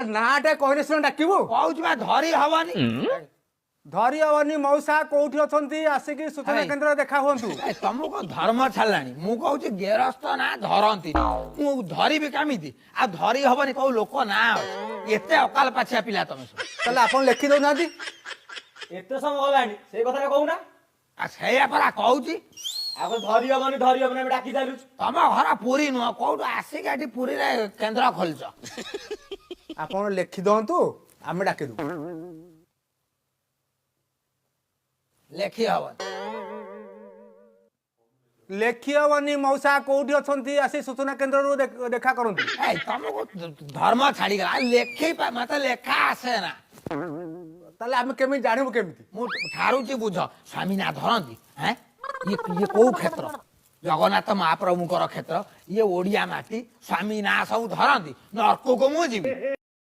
ନାଁଟା କହିଲେ ସିନା ଡାକିବୁ। କହୁଛି ବା, ଧରି ହବନି। ଧରି ହବନି? ମଉସା କୋଉଠି ଅଛନ୍ତି, ଆସିକି ସୂଚନା ହେଇ। କେନ୍ଦ୍ରରେ ଦେଖା ହୁଅନ୍ତୁ। ଏ, ତମକୁ ଧର୍ମ ଛାଡ଼ିଲାଣି। ମୁଁ କହୁଛି, ଗେରସ୍ତ ନା ଧରନ୍ତି, ମୁଁ ଧରିବି କେମିତି? ଆଉ ଧରି ହବନି କୋଉ ଲୋକ ନା ଅଛି? ଏତେ ଅକାଲ ପାଛିଆ ପିଲା ତମେ ସବୁ। ତାହେଲେ ଆପଣ ଲେଖି ଦଉନାହାନ୍ତି। ଏତେ ସମୟ ଗଲାଣି, ସେଇ କଥାଟା କହୁନା। ଆଉ ସେଇଆ ପରା କହୁଛି। ଆଉ କଣ ଧରି ହବନି, ଧରି ହବନି, ଆମେ ଡାକି ଚାଲୁଛୁ। ତମ ଘର ପୁରୀ ନୁହଁ, କୋଉଠୁ ଆସିକି ଏଠି ପୁରୀରେ କେନ୍ଦ୍ର ଖୋଲିଛ? ଆପଣ ଲେଖି ଦିଅନ୍ତୁ, ଆମେ ଡାକିଦବୁ। ଲେଖି ହବନି। ଲେଖି ହବନି? ମଉସା କୋଉଠି ଅଛନ୍ତି, ଆସି ସୂଚନା କେନ୍ଦ୍ରରୁ ଦେଖା କରନ୍ତୁ। ଏଇ, ତମକୁ ଧର୍ମ ଛାଡିଗଲା। ଲେଖି ମତେ ଲେଖା ଆସେ ନା। ତାହେଲେ ଆମେ କେମିତି ଜାଣିବୁ, କେମିତି? ମୁଁ ଠାରୁଛି, ବୁଝ। ସ୍ୱାମୀ ନା ଧରନ୍ତି? ହେଁ, ଇଏ କୋଉ କ୍ଷେତ୍ର? ଜଗନ୍ନାଥ ମହାପ୍ରଭୁଙ୍କର କ୍ଷେତ୍ର ଇଏ, ଓଡ଼ିଆ ମାଟି, ସ୍ୱାମୀ ନାଁ ସବୁ ଧରନ୍ତି? ନର୍କକୁ ମୁଁ ଯିବି।